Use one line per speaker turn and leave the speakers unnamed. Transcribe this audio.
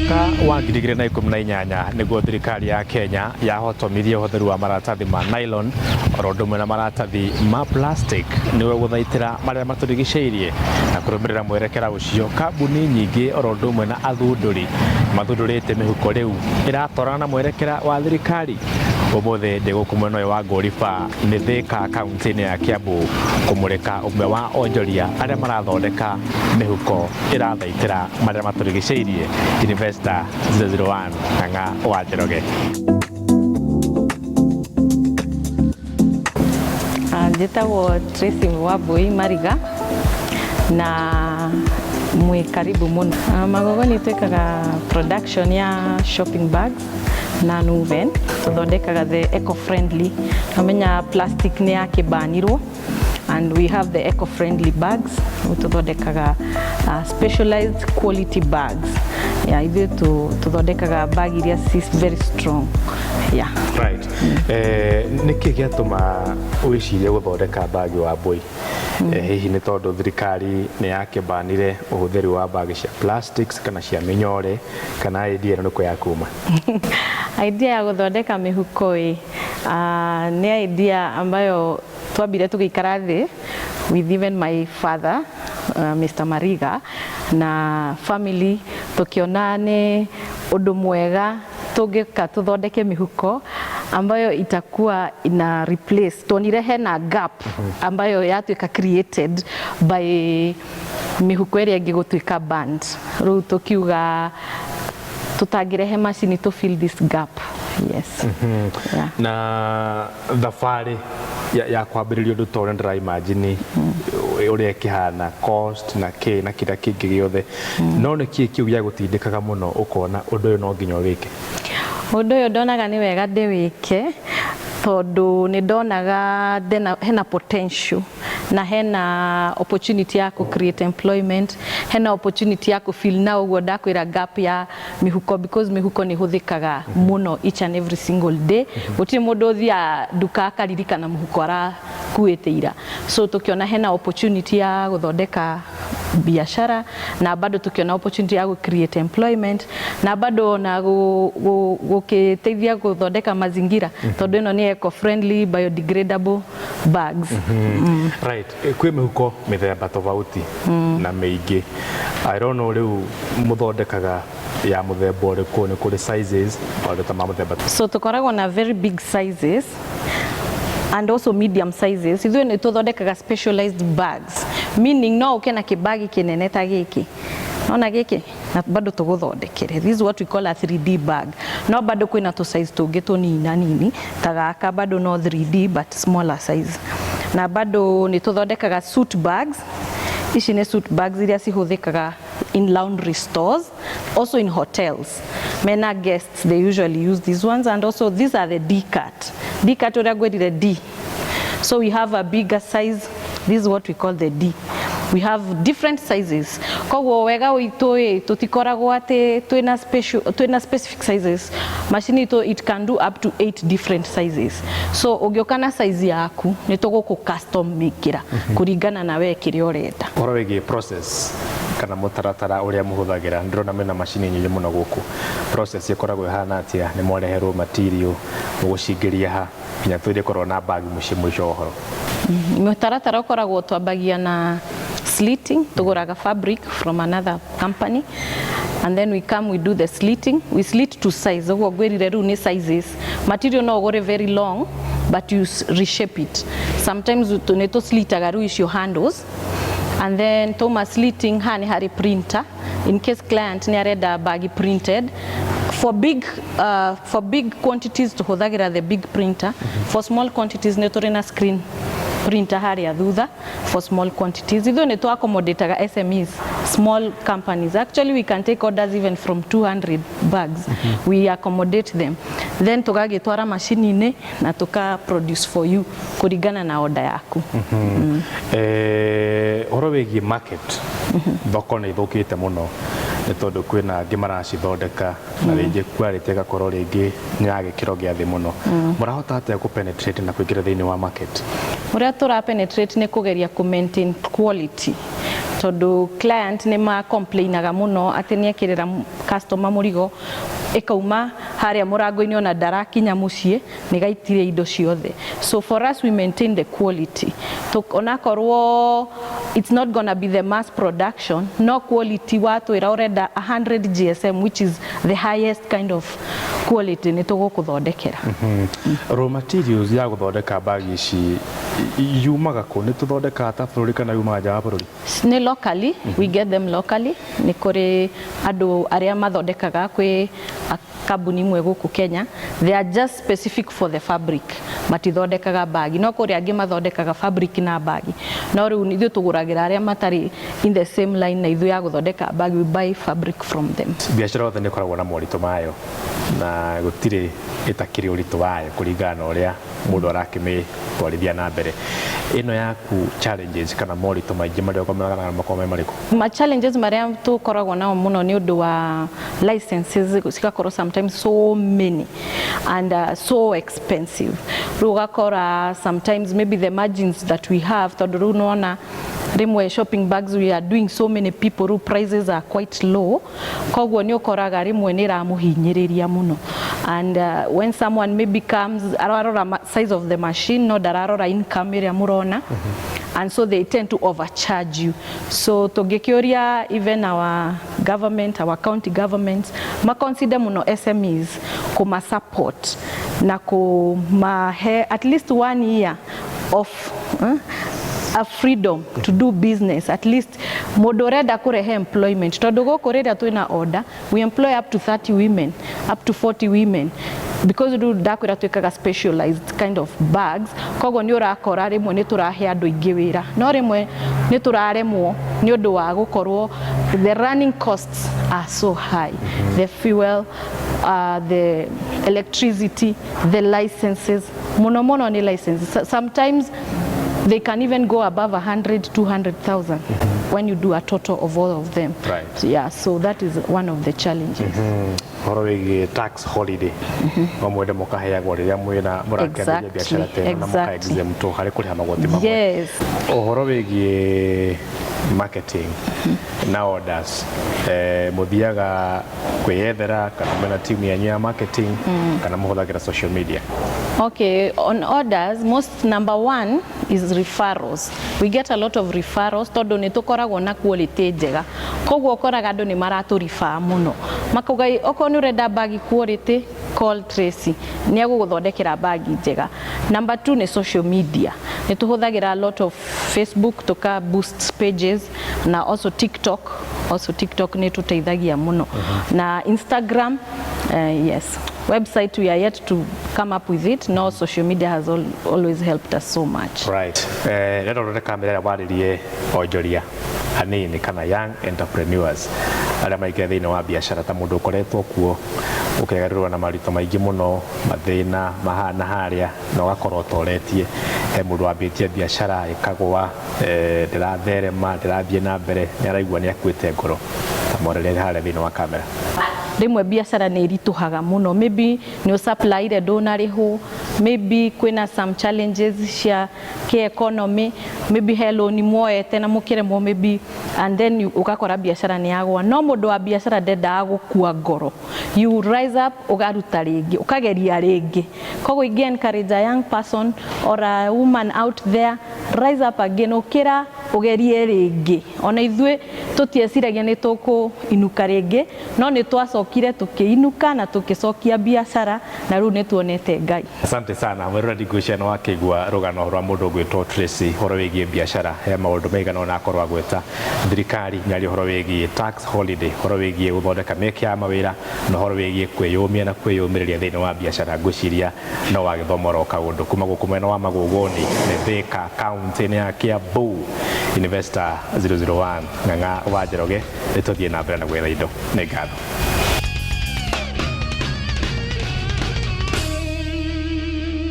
Mwaka wa 2018 nĩguo thirikari ya Kenya yahotomirie ũhũthĩri wa maratathi ma nylon oro ũndũ ũmwe na maratathi ma plastic nĩguo gũthaitĩra marĩa matũrigicĩirie. Na kũrũmĩrĩra mwerekera ũcio, kambuni nyingĩ oro ũndũ ũmwe na athundũri mathundũrĩte mĩhuko rĩu ĩratwarana na mwerekera wa thirikari. Ũmũthĩ ndĩ gũkũ mwena ũyũ wa Ngũriba nĩ Thĩka kaunti-inĩ ya Kiambu kũmũrĩka ũmwe wa onjoria arĩa marathondeka mĩhuko ĩrathaitĩra marĩa matũrigicĩirie. Investor 001 Ng'ang'a wa Njoroge.
Njĩtagwo Tracy Wambui Mariga na mwĩ karibu mũno. Magogoni twĩkaga production ya shopping bags na Nuven. Tũthondekaga the eco friendly. Wamenya plastic nĩ yakĩbanirwo and we have the eco friendly bags. Rĩu tũthondekaga specialized quality bags. Yeah, ithuĩ tũthondekaga bag iria ci very strong. Yeah.
Right. Eh, nĩkĩ gĩatũma wĩcirie gũthondeka mbagi wa mbũi? Eh, hihi nĩ tondũ thirikari nĩ yakĩbanire ũhũthĩri wa mbagi cia plastics kana cia mĩnyore kana idea ĩno nĩkũ yakuma?
Idea ya gũthondeka mĩhuko ĩ, nĩ idea ambayo twambire tũgĩikara thĩ with even my father, Mr. Mariga na family, tũkĩona nĩ ũndũ mwega tũngĩka tũthondeke mĩhuko ambayo itakuwa ina replace. Tuonire hena gap ambayo yatuĩka created by mĩhuko ĩrĩa ĩngĩ gũtuĩka banned. Rĩu tũkiuga tũtangĩrehe macini to fill this gap. Yes. Yeah.
Na thabarĩ ya kwambĩrĩria ũndũ ta ũrĩa ndĩra imagine ũrĩa ĩkĩhana cost na kĩ na kĩrĩa kĩngĩ gĩothe, no nĩ kĩĩ kĩu gĩagũtindĩkaga mũno ũkona ũndũ ũyũ no nginya ũwĩke?
Ũndũ ũyũ ndonaga nĩ wega ndĩwĩke tondũ nĩ ndonaga hena potential na hena opportunity ya kũ create employment, hena opportunity ya kũ fill na ũguo ndakwĩra gap ya mĩhuko, because mĩhuko nĩ ĩhũthĩkaga mũno each and every single day. Gũtirĩ mũndũ ũthiaga nduka akaririkana mũhuko arakuĩte ira. So tũkĩona hena opportunity ya gũthondeka biashara na bado tũkĩona opportunity ya gũ create employment na bado ona gũkĩteithia gũthondeka mazingira tondũ ĩno nĩ eco friendly biodegradable bags.
Right. Kwĩ mĩhuko mĩthemba tofauti na mĩingĩ. I don't know rĩu mũthondekaga ya mũthemba ũrĩkũ, nĩ kũrĩ sizes maũndũ ta ma mũthemba.
So tũkoragwo na very big sizes and also medium sizes. Ithuĩ nĩ tũthondekaga specialized bags, meaning no ũke na kĩbagi kĩnene ta gĩkĩ, nona gĩkĩ, na bado tũgũthondekere. This is what we call a 3D bag. No bado kwĩna tũ size tũngĩ tũnini nini ta gaka, bado no 3D but smaller size. Na bado nĩ tũthondekaga suit bags. Ici nĩ suit bags iria cihũthĩkaga in laundry stores, also in hotels. Mena guests, they usually use these ones. And also these are the D cut. D cut ũrĩa ngwĩrire D. So we have a bigger size. This is what we call the D. We have different sizes. Koguo wega witũ ĩ, tũtikoragwo atĩ twĩna special, twĩna specific sizes. Macini itũ, it can do up to 8 different sizes. So ũngĩũka na size yaku, nĩ tũgũkũ custom mĩkĩra kũringana na we kĩrĩa ũrenda.
Ũhoro wĩgiĩ process kana mũtaratara ũrĩa mũhũthagĩra, ndĩrona mena macini nyingĩ mũno gũkũ. Process ĩkoragwo ĩhana atĩa? Nĩ mwareherwo material, mũgũcingĩria ha nginya tũthiĩ korwo na bag mũciĩ mũico wa ũhoro?
Mũtaratara ũkoragwo twambagia na slitting. Tũgũraga fabric from another company and then we come, we do the slitting. We slit to size. Ũguo ngwĩrire rĩu nĩ sizes. Material no ũgũre very long but you reshape it sometimes. Nĩ tũslitaga rĩu icio handles and then toma slitting. Haha nĩ harĩ printer in case client nĩ arenda bag printed. For big quantities tũhũthagĩra the big printer. For small quantities nĩ tũrĩ na screen printer harĩa thutha. For small quantities, ithuĩ nĩ tũ-accommodataga SMEs, small companies. Actually, we can take orders even from 200 bags. We accommodate them, then tũgagĩtwara macini-inĩ na tũka produce for you kũringana na order yaku.
Eh, ũhoro wĩgiĩ market, thoko nĩ ithũkĩte mũno nĩ tondũ kwĩna angĩ maracithondeka na rĩngĩ quality ĩgakorwo rĩngĩ nĩ ya gĩkĩro gĩa thĩ mũno. Mũrahota atĩa kũ penetrate na kũingĩra thĩinĩ wa market?
Ũrĩa tũra penetrate nĩ kũgeria kũ maintain quality. Tondũ client nĩ ma complainaga mũno atĩ nĩ ekĩrĩra customer mũrigo, ĩkauma harĩa mũrango-inĩ, ona ndarakinya mũciĩ nĩ gaitire indo ciothe. So for us, we maintain the quality. Onakorwo it's not gonna be the mass production, no quality watwĩra ũrenda 100 GSM, which is the highest kind of quality, nĩ tũgũkũthondekera.
Raw materials ya gũthondeka bagi ici yumaga kũ? Nĩ tũthondekaga ta bũrũri kana yumaga nja wa bũrũri?
Nĩ locally, we get them locally. Nĩ kũrĩ andũ arĩa mathondekaga, kwĩ kambuni imwe gũkũ Kenya, they are just specific for the fabric, matithondekaga bagi. No kũrĩ angĩ mathondekaga fabric na bagi, no rĩu ithuĩ tũgũragĩra arĩa matarĩ in the same line na ithuĩ ya gũthondeka bagi. We buy fabric from them.
Biacara yothe nĩ ĩkoragwo na moritũ mayo na gũtirĩ ĩtakĩrĩ ũritũ wayo kũringana na ũrĩa mũndũ arakĩmĩtwarithia na mbere. Ĩno yaku, challenges kana moritũ maingĩ marĩa ũgomanaga namo makoragwo me marĩkũ?
Ma challenges marĩa tũkoragwo nao mũno nĩ ũndũ wa licenses, cigakorwo sometimes so many and so expensive. Rĩu ũgakora sometimes maybe the margins that we have, tondũ rĩu nĩwona rĩmwe shopping bags, we are doing so many people, rĩu prices are quite low, koguo nĩ ũkoraga rĩmwe nĩ ĩramũhinyĩrĩria mũno. And when someone maybe comes, ararora size of the machine, no ndararora income ĩrĩa mũrona, and so they tend to overcharge you. So tũngĩkĩũria even our government, our county governments, maconsider mũno SMEs, kũma support na kũmahe at least one year of a freedom to do business, at least mũndũ ũrenda kũrehe employment, tondũ gũkũ rĩrĩa twĩna order, we employ up to 30 women, up to 40 women, because rĩu ndakwĩra twĩkaga specialized kind of bags. Koguo nĩ ũrakora rĩmwe nĩ tũrahe andũ aingĩ wĩra, no rĩmwe nĩ tũraremwo nĩ ũndũ wa gũkorwo the running costs are so high, the fuel, the electricity, the licenses, mũno mũno nĩ licenses. Sometimes they can even go above 100, 200,000 when you do a total of all of them. Yeah, so that is one of the challenges.
Ũhoro wĩgiĩ tax holiday, no mwende mũkaheagwo rĩrĩa mwĩna mũrakĩambĩrĩria biacara ta ĩno na mũka exemptwo harĩ kũrĩha magoti mamwe.
Yes.
Ũhoro wĩgiĩ marketing na orders, mũthiaga kwĩyethera kana mwĩna team yanyu ya marketing kana mũhũthagĩra social media?
Okay, on orders, most, number one is referrals. We get a lot of referrals tondũ nĩ tũkoragwo na quality njega. Koguo ũkoraga andũ nĩ maratũ-refer mũno. Makauga okorwo nĩ ũrenda bagi quality, call Tracy. Nĩ egũgũthondekera bagi njega. Number two nĩ social media. Nĩ tũhũthagĩra a lot of Facebook, tuka boost pages, na also TikTok. Also TikTok nĩ tũteithagia mũno. Na Instagram, yes. Website, we are yet to come up with it. No, social media has always helped us so much.
Right. Rero rore kamera ĩrĩa warĩrie onjoria hanini kana young entrepreneurs arĩa maingĩra thĩinĩ wa biacara, ta mũndũ ũkoretwo kuo ũkĩgarũrwo na maritũ maingĩ mũno, mathĩna mahana harĩa na ũgakorwo ũtoretie. He mũndũ wambĩtie biacara ĩkagũa, ndĩratherema, ndĩrathiĩ na mbere, nĩ araigua nĩ akuĩte ngoro, ta mwarĩrie harĩa thĩinĩ wa kamera.
Rĩmwe biacara nĩ ĩritũhaga mũno, maybe nĩ ũsupplyire ndũnarĩhwo, maybe kwĩna some challenges cia kĩ-economy, maybe he loan muoete na mũkĩremwo maybe, and then ũgakora biacara nĩ yagwa. No mũndũ wa biacara ndendaga gũkua ngoro. You rise up, ũgaruta rĩngĩ, ũkageria rĩngĩ. Koguo ingĩ encourage a young person or a woman out there, rise up again, ũkĩra ũgerie rĩngĩ. Ona ithuĩ tũtieciragia nĩ tũkũinũka rĩngĩ, no nĩ twacokire tũkĩinũka na tũkĩcokia biacara, na rĩu nĩ tuonete Ngai.
Asante sana mwĩroreri. Ngwĩciria nĩ wakĩigua rũgano rwa mũndũ ũgwĩtwo Tracy ũhoro wĩgiĩ biacara. He maũndũ maigana ũna akorwo agweta thirikari nyaria, ũhoro wĩgiĩ tax holiday, ũhoro wĩgiĩ gũthondeka mĩeke ya mawĩra, na ũhoro wĩgiĩ kwĩyũmia na kwĩyũmĩrĩria thĩinĩ wa biacara. Ngwĩciria no wagĩthoma oro kaũndũ kuma gũkũ mwena wa Magũgũni nĩ Thika, kaunti-inĩ ya Kiambu. Investor 001 Ng'ang'a wa Njoroge, nĩ tũthiĩ na mbere na gwetha indo. Nĩ ngatho.